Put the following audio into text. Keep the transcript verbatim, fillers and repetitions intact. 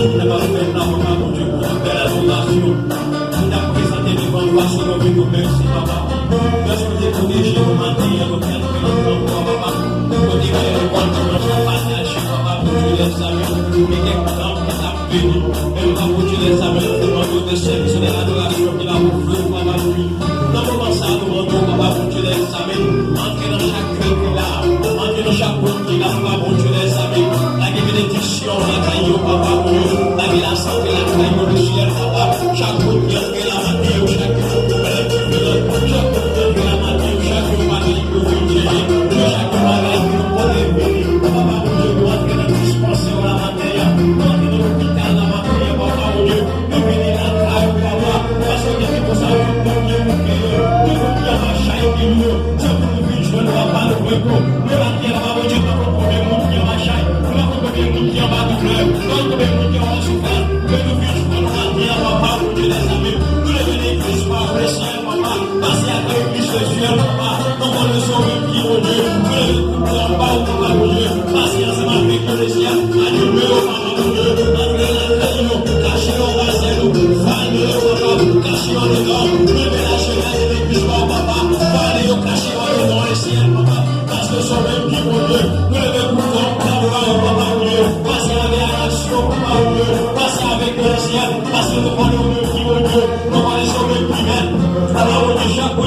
N ap fè la, papa Bondye, pou yon bèl adorasyon. N ap prezante devan ou, pase nou vin nou mèsi, papa. Mèsi pou te pwoteje nou maten an, nou te antre nan tan, papa. Kote ke nou konn dimanch la pataje, papa Bondye, lè sa yo, gen kèk tan ki t ap vini. Men papa Bondye, lè sa yo, nou mande w de sèvis, de ladorasyon ki la pou fè, papa Bondye. Nan moman sa, nou mande w, papa Bondye, lè sa yo, antre nan chak kè ki la, antre nan chak moun ki la, papa Bondye, lè sa yo. Lage benediksyon lakay yo, papa Bondye. Lage lasante lakay yo, le syèl, papa. Chak moun ki antre la maten, yo chak yo, chak moun ki antre la maten, yo chak yo, papa, yo vin jere. Yo chak yo, papa, yo pote vini. Papa Bondye, nou antre nan dispansè la maten, nou antre nan lopital la maten, papa Bondye. Nou vini lakay ou, papa, paske w te di konsa, tout moun gen moun gen yo, tout moun ki anba chay ki lou yo, se pou nou vin jwenn ou, papa, nou pran pou nou lakay, papa Bondye, nou pa konn konbyen moun ki anba chay, nou pa konn konbyen moun ki anba doulè, nou pa konn konbyen moun ki anba soufrans, men nou vin jwenn ou lakay, papa Bondye, lè sa yo, nou leve legliz pa ou, le syèl, papa, pase ak legliz, le syèl, papa, nou konnen se ou menm ki Bondye, nou leve koup la pa ou, papa Bondye, pase ansanm avèk yo, le syèl, anime yo, papa. Antre lakay yo, kache yo anba zèl ou, vale yo, papa, kache yo anndan, leve lachè, leve plis pa w, papa, vale yo, kache yo anndan, le syèl, papa, paske se ou menm ki Bondye, nou leve koup la pa ou, papa Bondye, pase avèk aksyon, papa Bondye, pase avèk yo, le syèl, paske nou konnen ou menm ki Bondye, nou konnen se ou menm ki mèt, papa Bondye, chak